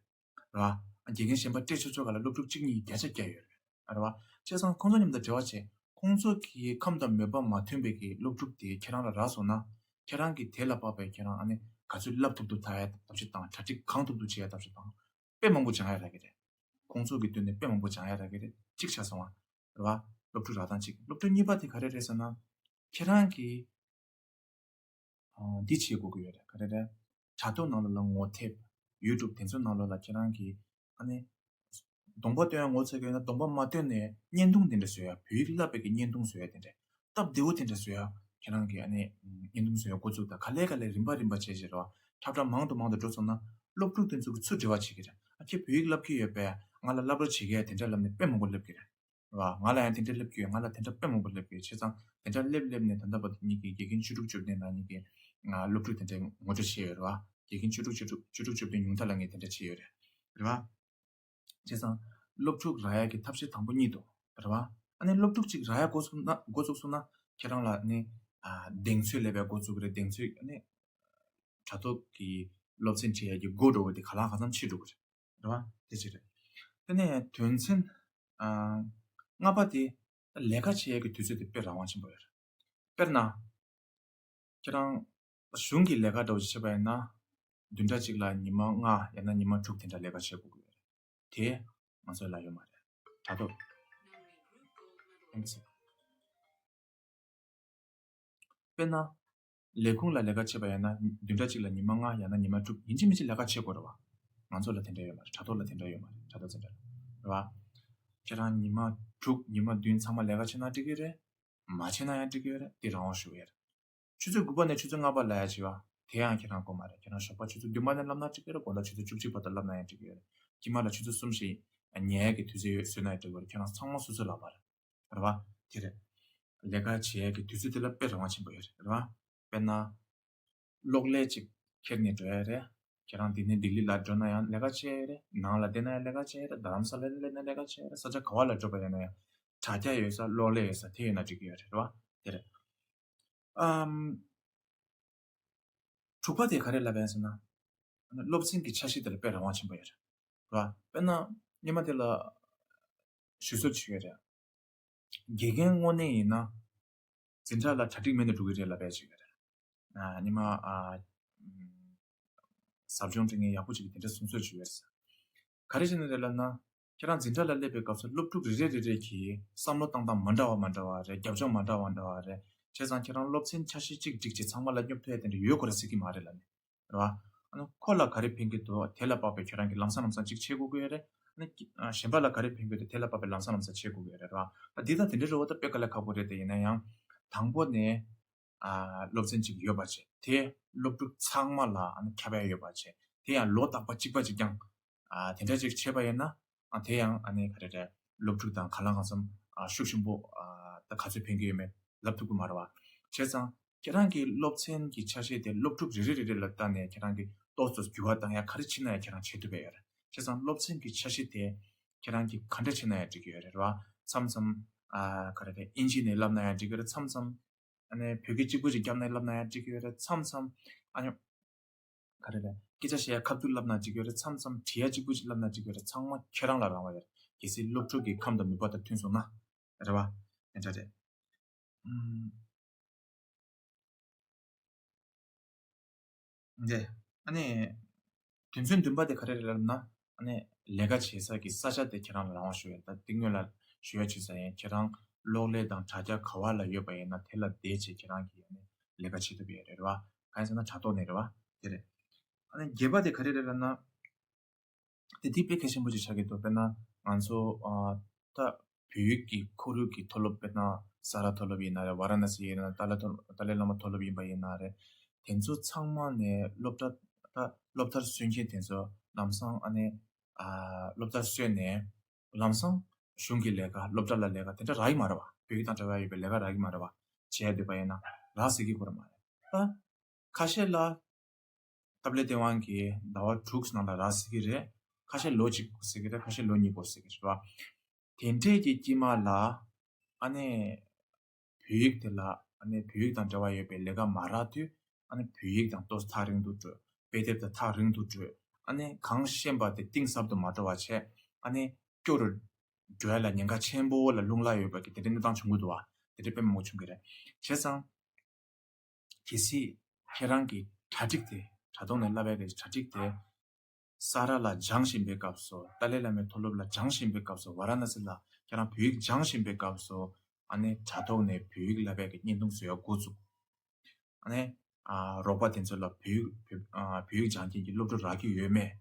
རེད་བ། དགེ་རྒན་གཞན་པ་སྤྲད་ཆོག་ཆོག་ག་ལ་སློབ་ཕྲུག་གཅིག་གཉིས་བརྒྱ་ཆ་བརྒྱ་ཡོད་རེད། རེད་བ། བྱས་ཙང་ཁོང་ཚོ་མཉམ་དུ་འབྲེལ་བ་བྱས། ཁོང་ཚོ་གི་ཁམས་དང་མོས་པ་མ་མཐུན་པའི་གི་སློབ་ཕྲུག་དེ་ཁྱེད་རང་ལ་རག་སོང་ན། ཁྱེད་རང་གིས་དེ་ལ་དཔག་པའི་ཁྱེད་རང་ཨ་ནི་ག་ཚོད་བསླབ་ཐུབ་ཐུབ་ཐག་ཡ་ཐབས་ཤེས་དང་། གྲ་སྒྲིག་གང་ཐུབ་ཐུབ་བྱེད་ཡ་ཐབས་ཤེས་དང་། དཔེ་མང་པོ་སྦྱང་ཡ་རག་གི་རེད། ཁོང་ཚོ་གི་མདུན་ནས་དཔེ་མང་པོ་སྦྱང་ཡ་རག་གི་རེད། གཅིག་ཆགས་སོང་བ། རེད་བ། སློབ་ཕྲུག་རག་སྟངས་གཅིག་སློབ་ཕྲུག་གཉིས་པ་དེ་ག་རེ་རེད་ཟེར་ན། ཁྱེད་རང་གིས་འདི་བྱེད་དགོས་ཀྱི་ཡོད་རེད། ག་རེ་རེད། དྲ་ཐོག་ནང་ལོགས་ལ་ངོ་དེབ། ཡུ་ཊུབ་དེ་ཚོ་ནང་ལོགས་ལ་ཁྱེད་རང་གིས་ཨ་ནི་གདོང་པ་སྟོན་ཡ་ངོ་ཚ་གི་ཡོད་ན། གདོང་པ་མ་སྟོན་ནས་བརྙན་ཐུང་དེ་འདྲ་བཟོ་ཡ། བོད་ཡིག་བསླབ་པའི་གི་བརྙན་ཐུང་བཟོ་ཡ་དེ་འདྲ། སྟབས་བདེ་བོ་དེ་འདྲ་བཟོ་ཡ། ཁྱེད་རང་གིས་ཨ་ནི་བརྙན་ཐུང་བཟོ་ཡ་འགོ་བཙུགས་དང་། ག་ལེ་ག་ལེ་རིམ་པ་རིམ་པ་བྱས་བྱས་རེད་བ། ཁྲབ་ཁྲབ་མང་དུ་མང་དུ་འགྲོ་སོང་ན། སློབ་ཕྲུག་དེ་ཚོ་གིས་ཚུར་འབྲེལ་བ་བྱེད་ཀྱི་རེད། ཨ་ཁྱེད་བོད་ཡིག་བསླབ་ཀྱི་ཡོད་པས། ང་ལ་བསླབ་རོགས་བྱེད་ཀྱི་ཡ། དེ་འདྲ་ལབ་ནས་དཔེ་མང་པོ་སླེབས་ཀྱི་རེད། རེད་བ། ང་ལ་ཡང་དེ་འདྲ་སླེབས་ཀྱི་ཡོད། ང་ལ་དེ་འདྲ་དཔེ་མང་པོ་སླེབས་ཀྱི་ཡོད། བྱས་ཙང་དེ་འདྲ་སླེབས་སླེབས་ནས་ད་ལྟ་བར་དུ་ངེད་ཀྱི་དགེ་རྒན་བཅུ་དྲུག་བཅུ་བདུན་ནང་ངེད་ཀྱི་སློབ་ཕྲུག་དེ་འདྲ་ངོ་སྤྲོད་བྱས་ཡོད་རེད་བ། དགེ་རྒན་བཅུ་དྲུག་བཅུ་དྲུག་བཅུ་དྲུག་བཅུ་བདུན་ཉུང་མཐའ་ལ་ངས་དེ་འདྲ་བྱས་ཡོད་རེད། རེད་བ། བྱས་ཙང་སློབ་ཕྲུག་རག་ཡ་གི་ཐབས་ཤེས་དང་པོ་གཉིས་འདུག་རེད་བ། ཨ་ནི་སློབ་ཕྲུག་ཅིག་རག་ཡ་འགོ་ཚུགས་ན། འགོ་ཚུགས་སོང་ན་ཁྱེད་རང་ལ་ནི་ཨ་གདེང་ཚོད་སླེབས་ཡ་འགོ་ཚུགས་ཀྱི་རེད། གདེང་ཚོད། ཨ་ནི་དྲ་ཐོག་གི་སློབ་ཚན་ཁྲིད་ཡ་གི་འགོ་འགྲོ་བ་དེ་གང་ལ་གང་འཚམ་ཕྱིན་འགྲོ་གི་རེད། རེད་བ། དེ་གཅིག་རེད། དེ་ནས་དོན་ཚན་ཨ་ལྔ་པ་དེ། ལས་ཀ་བྱེད་ཡ་གི་དུས་ཚོད་དེ་དཔེ་རང་དབང་ཆེན་པོ་ཡོད་རེད། དཔེར་ན། ཁྱེད་རང་གཞུང་གི་ལས་ཀ་འདྲ་བོ་ཞིག་བྱེད་པ་ཡིན་ན། བདུན་ཕྲག་གཅིག་ལ་ཉི་མ་ལྔ་ཡང་ན་ཉི་མ་དྲུག་དེ་འདྲ་ལས་ཀ་བྱེད་དགོས་ཀྱི་ཡོད་རེད། དེ་ང་ཚོའི་ལ་ཡོད་མ་རེད། དྲ་ཐོག་དཔེར་ན། ལས་ཁུངས་ལ་ལས་ཀ་བྱེད་པ་ཡིན་ན། བདུན་ཕྲག་གཅིག་ལ་ཉི་མ་ལྔ་ཡང་ན་ཉི་མ་དྲུག་ཡིན་གཅིག་མིན་གཅིག་ལས་ཀ་བྱེད་དགོས་རེད་བ། ང་ཚོ་ལ་དེ་འདྲ་ཡོད་མ་རེད། དྲ་ཐོག་ལ་དེ་འདྲ་ཡོད་མ་རེད། དྲ་ཐོག་ཚན་ཁྲ་རེད་བ། ཁྱེད་རང་ཉི་མ་དྲུག་ཉི་མ་བདུན་ཚང་མ་ལས་ཀ་བྱེད་ན་འགྲིག་གི་རེད། མ་བྱེད་ན་ཡང་འགྲིག་གི་རེད། དེ་རང་དབང་ཞུ་གི་ཡོད་རེད། ཆུ་ཚོད་དགུ་པ་ནས་ཆུ་ཚོད་ལྔ་པ་ལ་ཡ་བྱེད་བ། དེ་ཡང་ཁྱེད་རང་དགོས་མ་རེད། ཁྱེད་རང་ཞོགས་པ་ཆུ་ཚོད་བདུན་པ་ནས་བསླབ་ན་འགྲིག་གི་རེད། དགོང་དག་ཆུ་ཚོད་བཅུ་གཅིག་བར་དུ་བསླབ་ན་ཡང་འགྲིག་གི་ཡོད་རེད། དཀྱིལ་མ་ལ་ཆུ་ཚོད་གསུམ་ཞིག་ཉལ་ཡ་གི་དུས་ཚོད་ཡོད་བཟོས་ན་ཡང་འགྲིག་གི་རེད། ཁྱེད་རང་ཚང་མ་སོ་སོའི་ལག་པ་རེད། རེད་བ། དེ་རེད། ལས་ཀ་བྱེད་ཡ་གི་དུས་ཚོད་དེ་ལ་དཔེ་རང་དབང་ཆེན་པོ་ཡོད་རེད། རེད་བ། དཔེར་ན། གློག་ཀླད་ཅིག་ཁྱེར་ནས་འགྲོ་ཡ་རེད། ཁྱེད་རང་འདི་ནས་ལྡི་ལི་ལ་འགྲོ་ན་ཡང་ལས་ཀ་བྱེད་ཡ་རེད། ནང་ལ་བསྡད་ན་ཡང་ལས་ཀ་བྱེད་ཡ་རེད། རྡ་རམ་ས་ལ་ལ་སླེབས་ན་ལས་ཀ་བྱེད་ཡ་རེད། ས་ཆ་ག་བ་ལ་འགྲོ་པ་ཡིན་ན་ཡང་དྲ་རྒྱ་ཡོད་ས། གློག་ཀླད་ཡོད་ས་དེ་ཡོད་ན་འགྲིག་གི་ཡོད་རེད། རེད་བ། དེ་རེད། ཨམ། དྲུག་པ་དེ་ག་རེ་ལབ་ཡ་ཟེར་ན། སློབ་ཚན་གྱི་འཆར་གཞི་དེ་ལ་དཔེ་རང་དབང་ཆེན་པོ་ཡོད་རེད། རེད་བ། དཔེར་ན། སྔོན་མ་དེ་ལ་ཞུ་སྲོལ་ཅིག་ཡོད་རེད། དགེ་རྒན་དངོས་གནས་ཡིན་ན། འཛིན་གྲྭ་ལ་གྲ་སྒྲིག་མེད་ན་འགྲོ་གི་རེད་ལབ་ཡ་ཅིག་ཡོད་རེད། ཨ་ཉི་མ་ཨ་ཟབ་སྦྱོང་སྤྲད་མཁན་ཡག་པོ་ཅིག་གིས་དེ་འདྲ་གསུང་སྲོལ་ཅིག་ཡོད་རེད། ག་རེ་བྱས་ནས་རེད་ལབ་ན། ཁྱེད་རང་འཛིན་གྲྭ་ལ་སླེབས་པའི་སྐབས་སུ་སློབ་ཕྲུག་རེ་རེ་རེ་རེ་གིས་བསམ་བློ་བཏང་སྟངས་མ་འདྲ་བ་མ་འདྲ་བ་རེད། རྒྱབ་ལྗོངས་མ་འདྲ་བ་མ་འདྲ་བ་རེད། བྱས་ཙང་ཁྱེད་རང་སློབ་ཚན་འཆར་གཞི་གཅིག་བསྒྲིགས་བྱས་ཚང་མ་ལ་སྙོབ་ཐུབ་ཡ་དེ་འདྲ་ཡོད་དགོས་རེད་ཟེར་གྱི་མ་རེད་ལབ་ནས། རེད་བ། ཨ་ནི་ཁོ་ལ་ག་རེ་ཕན་གྱི་འདུག་དེ་ལ་དཔག་པའི་ཁྱེད་རང་གིས་ལམ་སང་ལམ་སང་གཅིག་བྱེད་དགོས་ཀྱི་ཡོད་རེད། ཨ་ནི་ཨ་གཞན་པ་ལ་ག་རེ་ཕན་གྱི་འདུག་དེ་ལ་དཔག་པའི་ལམ་སང་ལམ་སང་བྱེད་དགོས་ཀྱི་ཡོད་རེད། རེད་བ། ད་འདི་དང་དེ་འདྲའི་རེ་བ་ད་དཔེ་དཀའ་ལས་ཁག་པོ་རེད། དེ་ཡིན་ན་ཡང་། དང་པོ་ནས་ཨ་སློབ་ཚན་གཅིག་ཡོད་པ་བྱས། དེ་སློབ་ཕྲུག་ཚང་མ་ལ་ཨ་ནི་ཁྱབ་ཡ་ཡོད་པ་བྱས། དེ་ཡང་ལོ་རྟག་པ་གཅིག་པ་གཅིག་རྐྱང་། ཨ་དེ་འདྲ་ཅིག་བྱས་པ་ཡིན་ན། ཨ་དེ་ཡང་ཨ་ནི་ག་རེ་རེད། སློབ་ཕྲུག་དང་གང་ལ་གང་འཚམ་ཨ་ཤུགས་ཆེན་པོ་ཨ་ད་ག་ཚོད་ཕན་གྱི་ཡོད་མེད་ལབ་ཐུབ་ཀྱི་མ་རེད་བ། བྱས་ཙང་ཁྱེད་རང་གི་སློབ་ཚན་གྱི་འཆར་གཞི་དེ་སློབ་ཕྲུག་རེ་རེ་རེ་རེ་ལ་བལྟས་ནས་ཁྱེད་རང་གིས་ཏོག་ཙམ་འགྱུར་བ་བཏང་ཡ་ག་རེ་བྱེད་ན་ཡང་ཁྱེད་རང་བྱེད་ཐུབ་པ་ཡོད་རེད། བྱས་ཙང་སློབ་ཚན་གྱི་འཆར་གཞི་དེ་ཁྱེད་རང་གིས་ག་འདྲ་བྱེད་ན་ཡང་འགྲིག་གི་ཡོད་རེད་བ། མཚམས་མཚམས་ཨ་ག་རེ་རེད། ཨིན་ཇི་ནས་བསླབ་ན་ཡང་འགྲིག་གི་རེད། མཚམས་མཚམས་ཨ་ནི་བོད་སྐད་གཅིག་པུ་ཞིག་བརྒྱབ་ནས་བསླབ་ན་ཡང་འགྲིག་གི་ཡོད་རེད། མཚམས་མཚམས་ཨ་ནི་ག་རེ་རེད། སྐད་ཆ་བཤད་ཡ་ཁ་ཐུག་བསླབ་ན་འགྲིག་གི་ཡོད་རེད། མཚམས་མཚམས་བྲིས་ཡ་གཅིག་པུ་ཞིག་བསླབ་ན་འགྲིག་གི་ཡོད་རེད། ཚང་མ་ཁྱེད་རང་ལ་རང་བ་ཡོད་རེད། གལ་སྲིད་སློབ་ཕྲུག་གི་ཁམས་དང་མོས་པ་དང་མཐུན་སོང་ན། རེད་བ། དེ་འདྲ་རེད། ཨུམ། འདི། ཨ་ནི། དོན་ཚན་བདུན་པ་དེ་ག་རེ་རེད་ལབ་ན། ཨ་ནི། ལས་ཀ་བྱེད་ས་གི་ས་ཆ་དེ་ཁྱེད་རང་ལ་རང་དབང་ཞུ་ཡ། ད་དེ་སྔོན་ལ་ཞུ་ཡ་བྱས་ཙང་ཡང་ཁྱེད་རང་གློག་ཀླད་དང་དྲ་རྒྱ་ག་བ་ལ་ཡོད་པ་ཡིན་ན་དེ་ལ་བསྡད་བྱས་ཁྱེད་རང་གིས་ཨ་ནི་ལས་ཀ་བྱེད་ཐུབ་ཡ་རེད་བ། གང་ཡིན་ཟེར་ན་དྲ་ཐོག་ནས་རེད་བ། དེ་རེད། ཨ་ནི་བརྒྱད་པ་དེ་ག་རེ་རེད་ལབ་ན། དེ་དེ་དཔེ་གལ་ཆེན་པོ་ཅིག་ཆགས་ཀྱི་འདུག་དཔེར་ན་ང་ཚོ་ཨ་ད་ བོད་ཡིག་གི་ཁོར་ཡུག་གི་མཐོ་སློབ་དཔེར་ན་ས་རཱ་མཐོ་སློབ་ཡིན་ན་རེད། ཝཱ་ར་ཎ་སི་ཡིན་ན་ཏཱ་ལའི་མཐོ་ཏཱ་ལའི་བླ་མ་མཐོ་སློབ་ཡིན་པ་ཡིན་ན་རེད། དེ་ཚོ་ཚང་མ་ནས་སློབ་གྲྭ་ད་སློབ་མཐར་སོན་མཁན་དེ་ཚོ་ལམ་སང་ཨ་ནི་ཨ་སློབ་མཐར་སོན་ནས་ལམ་སང་གཞུང་གི་ལས་ཀ་སློབ་གྲྭ་ལ་ལས་ཀ་དེ་འདྲ་རག་གི་མ་རེད་བ། བོད་ཡིག་དང་འབྲེལ་བ་ཡོད་པའི་ལས་ཀ་རག་གི་མ་རེད་བ། བྱས་བསྡད་པ་ཡིན་ན་རག་སྲིད་ཀྱི་ཁོ་རང་མ་རེད། ད་ཁ་ཤས་ལ་སྟབས་ལེགས་སྟེས་དབང་གིས་ཟླ་བ་དྲུག་ནང་ལ་རག་སྲིད་ཀྱི་རེད། ཁ་ཤས་ལོ་གཅིག་འགོར་སྲིད་ཀྱི་རེད། ཁ་ཤས་ལོ་གཉིས་འགོར་སྲིད་ཀྱི་རེད་བ། དེ་འདྲས་ཀྱི་དཀྱིལ་མ་ལ་ཨ་ནི་བོད་ཡིག་དེ་ལ་ཨ་ནི་བོད་ཡིག་དང་འབྲེལ་བ་ཡོད་པའི་ལས་ཀ་མ་རག་དུས་ཨ་ནི་བོད་ཡིག་དང་ཏོག་ཙམ་ཐག་རིང་དུ་འགྲོ། དཔེ་དེབ་དང་ཐག་རིང་དུ་འགྲོ། ཨ་ནི་གང་ཤེས་པ་དེ་གཏིང་ཟབ་ཏུ་མ་འགྲོ་བ་བྱས། ཨ་ནི་སྐྱོ་རུ་འགྲོ་ཡ་ལ་ཉེན་ཁ་ཆེན་པོ་ལ་རླུང་ལ་ཡོད་པ་གི་དེ་འདྲའི་གནས་སྟངས་བྱུང་གི་འདུག་བ། དེ་འདྲའི་དཔེ་མང་པོ་བྱུང་གི་རེད། བྱས་ཙང་གལ་སྲིད་ཁྱེད་རང་གི་གྲ་སྒྲིག་དེ་དྲ་ཐོག་ནས་བསླབ་ཡ་གི་གྲ་སྒྲིག་དེ་ས་རཱ་ལ་སྦྱང་བཞིན་པའི་སྐབས་སུ་ཏཱ་ལའི་བླ་མའི་མཐོ་སློབ་ལ་སྦྱང་བཞིན་པའི་སྐབས་སུ་ཝཱ་ར་ཎ་སི་ལ་ཁྱེད་རང་བོད་ཡིག་སྦྱང་བཞིན་པའི་སྐབས་སུ་ཨ་ནི་དྲ་ཐོག་ནས་བོད་ཡིག་བསླབ་ཡ་གི་བརྙན་ཐུང་བཟོ་ཡ་འགོ་བཙུགས། ཨ་ནི་ཨ་རོགས་པ་དེ་ཚོ་ལ་བོད་ཡིག་བོད་ཨ་བོད་ཡིག་སྦྱང་མཁན་གྱི་སློབ་ཕྲུག་རག་གི་ཡོད་མེད།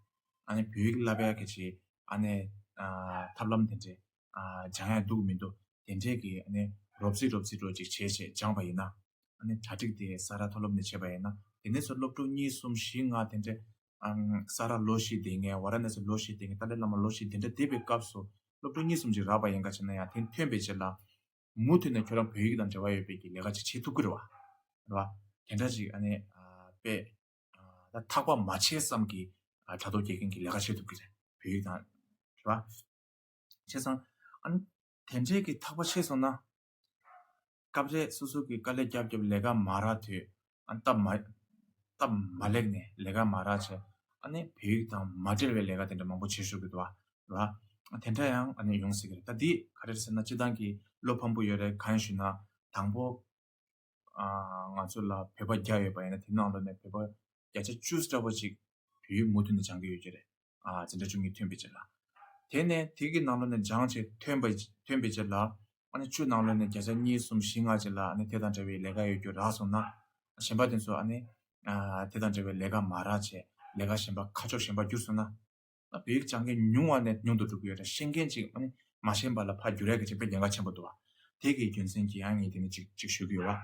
ཨ་ནི་བོད་ཡིག་བསླབ་ཡ་གི་ཆེད་ཨ་ནི་ཨ་ཐབས་ལམ་དེ་འདྲས་ཨ་སྦྱང་ཡ་འདུག་མི་འདུག་དེ་འདྲས་ཀྱི་ཨ་ནི་རོབ་ཙི་རོབ་ཙི་འགྲོ་ཅིག་བྱས་བྱས་སྦྱངས་པ་ཡིན་ན། ཨ་ནི་གྲ་སྒྲིག་དེ་ས་རཱ་མཐོ་སློབ་ནས་བྱས་པ་ཡིན་ན། དེ་ནས་ཚུར་སློབ་ཕྲུག་གཉིས་གསུམ་བཞི་ལྔ་དེ་འདྲས་ཨ་ས་རཱ་ལོ་བཞི་བསྡད་མཁན། ཝཱ་ར་ཎ་སི་ལོ་བཞི་བསྡད་མཁན། ཏཱ་ལའི་བླ་མ་ལོ་བཞི་དེ་འདྲས་བསྡད་པའི་སྐབས་སུ་སློབ་ཕྲུག་གཉིས་གསུམ་ཅིག་རག་པ་ཡིན་ག་བྱས་ན་ཡང་དེ་ཐོན་པའི་རྗེས་ལ། མུ་མཐུད་ནས་ཁྱོད་རང་བོད་ཡིག་དང་འབྲེལ་བ་ཡོད་པའི་གི་ལས་ཀ་ཅིག་བྱེད་ཐུབ་ཀྱི་རེད་བ། རེད་བ། དེ་འདྲ་ཅིག་ཨ་ནི་ཨ་དཔེ་ཨ་ད་ཐག་པ་མ་ཆད་ཙམ་གྱི་ཨ་དྲ་ཐོག་དགེ་རྒན་གྱི་ལས་ཀ་བྱེད་ཐུབ་ཀྱི་རེད། བོད་ཡིག་དང་། རེད་བ། བྱས་ཙང་ཨ་ནི་དེ་འདྲའི་གི་ཐག་པ་ཆད་སོང་ན། སྐབས་རེ་སོ་སོ་གི་དཀའ་ལས་རྒྱབ་རྒྱབ་ལས་ཀ་མ་རག་དུས། ཨ་ནི་སྟབས་མ་སྟབས་མ་ལེགས་ནས་ལས་ཀ་མ་རག་བྱས། ཨ་ནི་བོད་ཡིག་དང་མ་འབྲེལ་བའི་ལས་ཀ་དེ་འདྲ་མང་པོ་བྱེད་ཤོར་གི་འདུག་བ། རེད་བ། དེ་འདྲ་ཡང་ཨ་ནི་ཡོང་སྲིད་ཀྱི་རེད། ད་འདི་ག་རེ་རེད་ཟེར་ན། སྤྱིར་བཏང་གི་བློ་ཕམ་པོ་ཡོད་རེད། གང་ཡིན་ཞུས་ན། དང་པོ་ཨ་ང་ཚོ་ལ་བོད་པ་བརྒྱ་ཡོད་པ་ཡིན་ན་དེ་ནང་ལོགས་ནས་བོད་པ་བརྒྱ་ཆ་བཅུ་འདྲ་པོ་ཅིག་བོད་ཡིག་མུ་མཐུད་ནས་སྦྱང་གི་ཡོད་ཀྱི་རེད། ཨ་འཛིན་གྲྭ་བཅུ་གཉིས་ཐོན་པའི་རྗེས་ལ། དེ་ནས་དེ་གི་ནང་ལོགས་ནས་སྦྱངས་བྱས་ཐོན་པའི་ཐོན་པའི་རྗེས་ལ། ཨ་ནི་བཅུ་ནང་ལོགས་ནས་བརྒྱ་ཆ་གཉིས་གསུམ་བཞི་ལྔ་ཅིག་ལ་ཨ་ནི་དེ་དང་འབྲེལ་བའི་ལས་ཀ་ཡོད་རྒྱུ་རག་སོང་ན། གཞན་པ་དེ་ཚོ་ཨ་ནི་ཨ་དེ་དང་འབྲེལ་བའི་ལས་ཀ་མ་རག་བྱས་ལས་ཀ་གཞན་པ་ཁ་ཕྱོགས་གཞན་པ་བསྒྱུར་སོང་ན། ཨ་བོད་ཡིག་སྦྱང་མཁན་ཉུང་བ་ནས་ཉུང་དུ་འགྲོ་གི་ཡོད་རེད། ཤེས་མཁན་ཅིག་ཨ་ནི་མ་ཤེས་པ་ལ་ཕར་བསྒྱུར་ཡ་གི་ཅིག་དཔེ་ཉེན་ཁ་ཆེན་པོ་འདུག་བ། དེ་གི་རྒྱུ་མཚན་གྱིས་ཡང་ངས་དེ་ནས་ཅིག་ཅིག་ཞུ་གི་ཡོད་བ།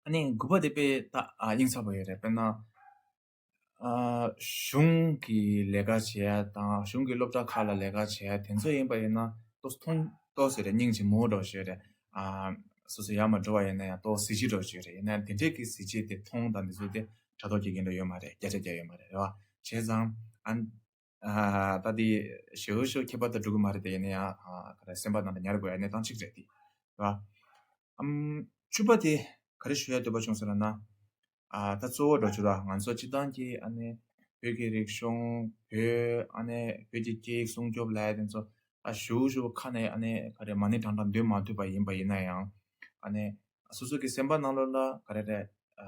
ཨ་ནི་དགུ་པ་དེ་དཔེ་ད་ཨ་གླེང་ཚར་བ་ཡོད་རེད། དཔེར་ན་ཨ་གཞུང་གི་ལས་ཀ་བྱེད་ཡ་དང་གཞུང་གི་སློབ་གྲྭ་ཁག་ལ་ལས་ཀ་བྱེད་ཡ་དེ་ཚོ་ཡིན་པ་ཡིན་ན་ཏོག་ཙམ་མཐོང་ཏོག་ཙམ་རེད། སྙིང་རྗེ་མོ་འདྲ་བོ་ཞིག་རེད། ཨ་སོ་སོ་ཡར་མར་འགྲོ་བ་ཡིན་ན་ཡང་ཏོག་གཟི་བརྗིད་འདྲ་བོ་ཞིག་རེད། ཡིན་ན་དེ་འདྲས་ཀྱི་གཟི་བརྗིད་དེ་མཐོང་དང་དེ་ཚོ་དེ་དྲ་ཐོག་དགེ་རྒན་འདྲ་ཡོད་མ་རེད། བརྒྱ་ཆ་བརྒྱ་ཡོད་མ་རེད། རེད་བ། བྱས་ཙང་ཨ་ཨ་ད་དེ་ཞེ་པོ་ཞེ་པོ་ཁྱད་པར་དུ་འགྲོ་གི་མ་རེད་དེ། ཡིན་ན་ཡང་ཨ་ག་རེ་སེམས་པ་ནང་ལ་ཉར་དགོས་ཡ་གནས་སྟངས་གཅིག་རེད་དེ། རེད་བ། ཨམ། བཅུ་པ་དེ་ག་རེ་ཞུ་ཡ་འདོད་པ་བྱུང་ཟེར་ན། ཨ་ད་གཙོ་བོ་འདྲ་བོ་ཅིག་ར་ང་ཚོ་སྤྱིར་བཏང་གི་ཨ་ནི་བོད་ཀྱི་རིག་གཞུང་། བོད་ཨ་ནི་བོད་ཀྱི་སྐད་ཡིག་སྲུང་སྐྱོབ་ལབ་ཡ་དེ་ཚོ་ཨ་ཞུ་ཞུ་ཁ་ནས་ཨ་ནི་ག་རེ་མ་ཎི་བགྲང་བགྲང་འདོན་མ་ཐུབ་པ་ཡིན་པ་ཡིན་ན་ཡང་། ཨ་ནི་སོ་སོ་གི་སེམས་པ་ནང་ལོགས་ལ་ག་རེ་རེད། ཨ་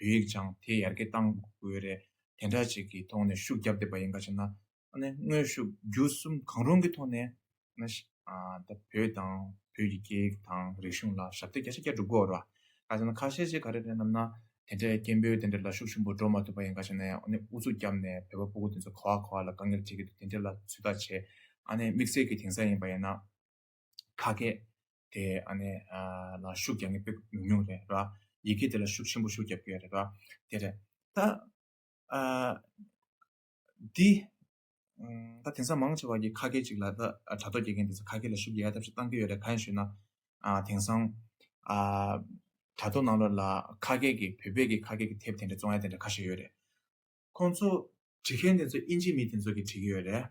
བོད་ཡིག་སྦྱང་དེ་ཡར་རྒྱས་གཏང་དགོས་རེད། དེ་འདྲ་ཅིག་གི་ཐོག་ནས་ཤུགས་རྒྱབ་བསྡད་པ་ཡིན་ག་ཞེ་ན། ཨ་ནི་དངོས་ཤུགས་བརྒྱུད་གསུམ་གང་རུང་གི་ཐོག་ནས་ནི་ཨ་ད་བོད་དང་བོད་ཀྱི་སྐད་ཡིག་དང་རིག་གཞུང་ལ་ཞབས་འདེགས་བརྒྱ་ཆ་བརྒྱ་སྒྲུབ་དགོས་རེད་བ། ག་ཟེར་ན་ཁ་ཤས་ཅིག་ག་རེ་རེད་ལབ་ན། དེ་འདྲའི་སྐད་འབོད་དེ་འདྲ་ལ་ཤུགས་ཆེན་པོ་འགྲོ་མ་ཐུབ་པ་ཡིན་ག་ཞེ་ན་ཡང་ཨ་ནི་ཨུ་ཚུགས་བརྒྱབ་ནས་བོད་པ་ཕྲུ་གུ་དེ་ཚོ་ག་བ་ག་བ་ལ་དཀའ་ངལ་འཕྲད་ཀྱི་འདུག་དེ་འདྲ་ལ་ཚོད་ལྟ་བྱས། ཨ་ནི་དམིགས་བསལ་གྱི་དེང་སང་ཡིན་པ་ཡིན་ན། ཁ་སྐད་དེ་ཨ་ནི་ཨ་ལ་ཤུགས་རྒྱག་མཁན་དཔེ་ཉུང་ཉུང་རེད་ར། ཡི་གེ་དེ་ལ་ཤུགས་ཆེན་པོ་ཤུགས་རྒྱབ་ཀྱི་ཡོད་རེད་ར། དེ་རེད། ད་ཨ་འདི་ཨ་ད་དེང་སང་མང་ཆེ་བ་གིས་ཁ་སྐད་ཅིག་ལ་ད་དྲ་ཐོག་དགེ་རྒན་དེ་ཚོ་ཁ་སྐད་ལ་ཤུགས་རྒྱག་ཡ་ཐབས་ཤེས་བཏང་གི་ཡོད་རེད། གང་ཡིན་ཞུས་ན། ཨ་དེང་སང་ཨ་དྲ་ཐོག་ནང་ལོགས་ལ་ཁ་སྐད་ཀྱི་བོད་པའི་གི་ཁ་སྐད་ཀྱི་དེབ་དེ་འདྲ་བཙོང་ཡ་དེ་འདྲ་ཁ་ཤས་ཡོད་རེད། ཁོང་ཚོ་བྲིས་མཁན་དེ་ཚོ་ཨིན་ཇི་མི་དེ་ཚོ་གིས་བྲིས་ཀྱི་ཡོད་རེད།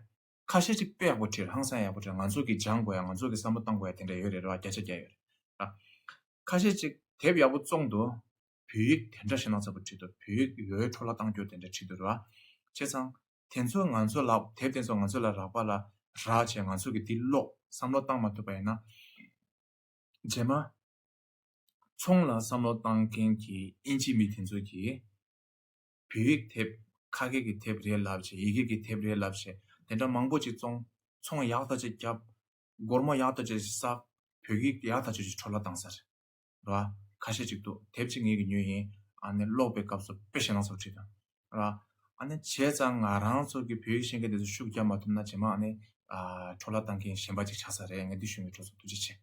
ཁ་ཤས་ཅིག་དཔེ་ཡག་པོ་བྲིས། ཧང་སང་ཡག་པོ་བྲིས། ང་ཚོ་གིས་སྦྱང་དགོས་ཡ། ང་ཚོ་གིས་བསམ་བློ་བཏང་དགོས་ཡ་དེ་འདྲ་ཡོད་རེད། རེད་བ། བརྒྱ་ཆ་བརྒྱ་ཡོད་རེད། ཨ། ཁ་ཤས་ཅིག་དེབ་ཡག་པོ་བཙོང་འདུག་བོད་ཡིག་དེ་འདྲ་ཞེ་ན་ཚ་པོ་བྲིས་འདུག་བོད་ཡིག་ཡོད་འཕྲོ་བརླག་བཏང་རྒྱུ་དེ་འདྲ་བྲིས་འདུག་རེད་བ། བྱས་ཙང་དེ་ཚོ་ང་ཚོ་ལ་དེབ་དེ་ཚོ་ང་ཚོ་ལ་རག་པ་ལ་རག་བྱས་ང་ཚོ་གིས་འདི་ཀློག་བསམ་བློ་བཏང་མ་ཐུབ་པ་ཡིན་ན། རྗེས་མ་ཚོང་ལ་བསམ་བློ་བཏང་མཁན་གྱི་ཨིན་ཇི་མི་དེ་ཚོ་གིས་བོད་ཡིག་དེབ་ཁ་སྐད་ཀྱི་དེབ་རེད་ལབ་བྱས། ཡི་གེ་གི་དེབ་རེད་ལབ་བྱས། དེ་འདྲ་མང་པོ་ཅིག་བཙོང་། ཚོང་ཡག་ཐག་ཆོད་བརྒྱབ། སྒོར་མོ་ཡག་ཐག་ཆོད་ཅིག་བསགས། བོད་ཡིག་ཡག་ཐག་ཆོད་ཅིག་འཕྲོ་བརླག་བཏང་ས་རེད། རེད་བ། ཁ་ཤས་ཅིག་འདུག་དེབ་ཅིག་ངེད་ཀྱིས་ཉོས་ཡིན། ཨ་ནི་ཀློག་པའི་སྐབས་སུ་དཔེ་ཞེ་ན་ཚ་པོ་བྲིས་དང་། རེད་བ། ཨ་ནི་བྱས་ཙང་ང་རང་ཚོ་གི་བོད་ཡིག་ཤེས་མཁན་དེ་ཚོ་ཤུགས་རྒྱབ་མ་ཐུབ་ན་རྗེས་མ་ཨ་ནི་ ཨ་འཕྲོ་བརླག་བཏང་མཁན་གཞན་པ་ཅིག་ཆགས་ས་རེད། ངས་འདི་ཞུ་མི་འགྲོ་སོང་། ཐུགས་རྗེ་ཆེ།